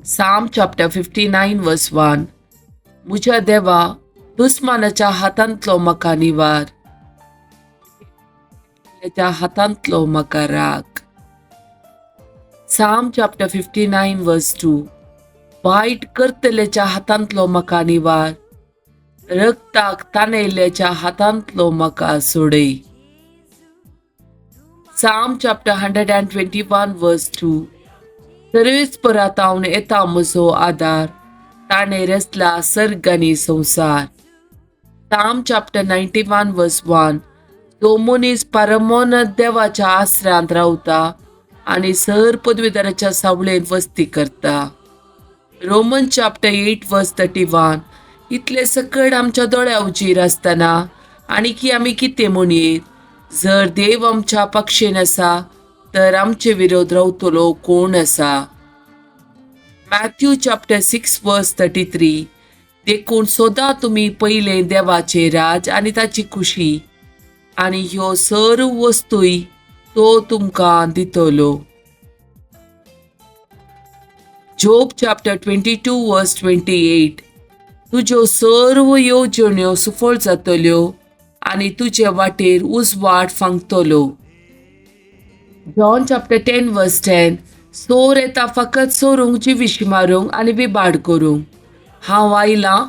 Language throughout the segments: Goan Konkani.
Psalm chapter 59 verse 1. म्हज्या देवा, दुस्मानाच्या हातांतलो म्हाका निवार, हातांतलो म्हाका राख. Psalm chapter 59 verse 2. वायट करतल्याच्या हातांतलो म्हाका निवार, रक्ताक ताणयल्ल्याच्या हातांतलो म्हाका सोडय. Psalm chapter 121 verse 2. सर्वेस्परातावन येता म्हजो आदार, ताणें रचला सर्ग आनी संवसार. Psalm chapter 91 verse 1. जो मनीस परमोन देवाच्या आसऱ्यांत रावता आनी सर पदवीदाराच्या सावळेंत वस्ती करता. Roman chapter 8 verse 31. इतले सकट आमच्या दोळ्या उजीर आसतना आनी आमी कितें म्हणयेत? जर देव आमच्या पक्षेन आसा तर आमचे विरोध रावतलो कोण आसा? Matthew chapter 6 verse 33. देखून सदां तुमी पयलें देवाचें राज आनी ताची खुशी, आनी ह्यो सर्व वस्तूय तो तुमकां दितलो. Job chapter 22 verse 28. तुज्यो सर्व येवजण्यो सुफळ जातल्यो आनी तुजे वाटेर उजवाड फांकतलो. John chapter 10 verse 10. चोर येता फकत चोरूंक, जिवीश मारूंक आनी विबाड करूंक. हांव आयलां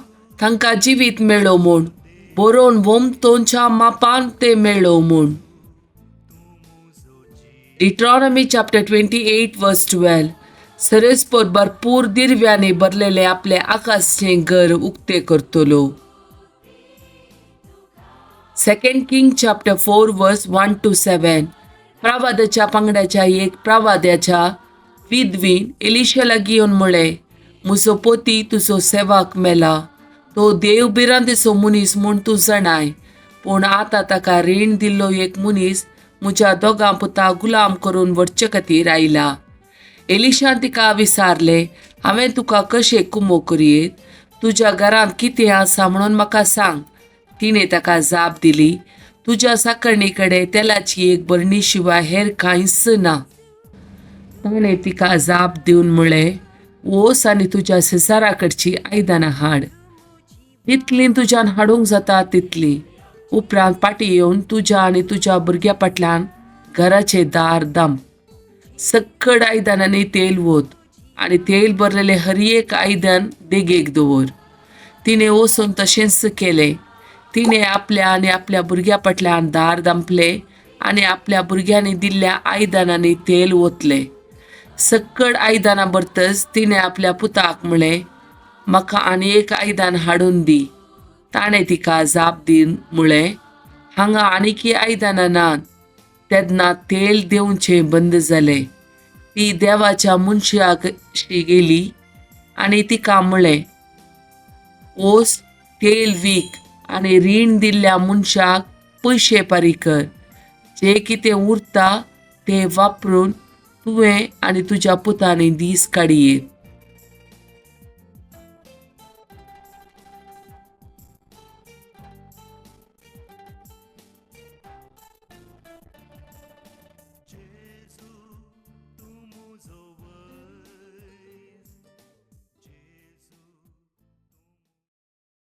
तांकां जिवीत मेळो म्हूण, बरोवन वोमतोनच्या मापान तें मेळो म्हूण. Deuteronomy chapter 28 verse 12. सरस्पोर भरपूर दिरव्यांनी भरलेले आपले आकाशचें घर उक्तें करतलो. Second King chapter 4 verse 1 to 7. प्रवादाच्या पंगडाच्या एक प्रवाद्याच्या विधवीन एलिशा लागीं येवन म्हळें, म्हजो पती तुजो सेवक मेला. तो देव भिरांतेचो मनीस म्हूण तूं जाणाय. पूण आतां ताका रीण दिल्लो एक मनीस म्हज्या दोगां पुता गुलाम करून व्हरचे खातीर आयला. एलिशान तिका विचारलें, हांवें तुका कशें कुमो करयेत? तुज्या घरांत कितें आसा म्हणून म्हाका सांग. तिणें ताका जाप दिली, तुज्या साकरणी कडेन तेलाची एक बरणी शिवाय हेर कांयच ना. ताणें तिका जाप दिवन म्हळें, वोस आनी तुज्या शेजारा कडची आयदनां हाड, तितलीं तुज्यान हाडूंक जाता तितलीं. उपरांत फाटीं येवन तुज्या आनी तुज्या भुरग्या फाटल्यान घराचें दार दाम. सक्कड आयदनांनी तेल वोत आनी तेल भरलेलें हर एक आयदन देगेक दवर. तिणें वचून तशेंच केलें. तिणें आपल्या आनी आपल्या भुरग्या फाटल्यान दार दांपलें आनी आपल्या भुरग्यांनी दिल्ल्या आयदनांनी तेल ओतलें. सक्कड आयदनां भरतच तिणें आपल्या पुताक म्हळें, म्हाका आनी एक आयदन हाडून दी. ताणें तिका जाप दिवन म्हळें, हांगा आनीकी आयदनां नात. तेन्ना तेल देंवचें बंद जालें. ती देवाच्या मनशाकशी गेली आनी तिका म्हळें, वोस तेल वीक आनी रीण दिल्ल्या मनशाक पयशे फारीक कर. जें कितें उरता तें वापरून तुवें आनी तुज्या पुतांनी दीस काडयेत.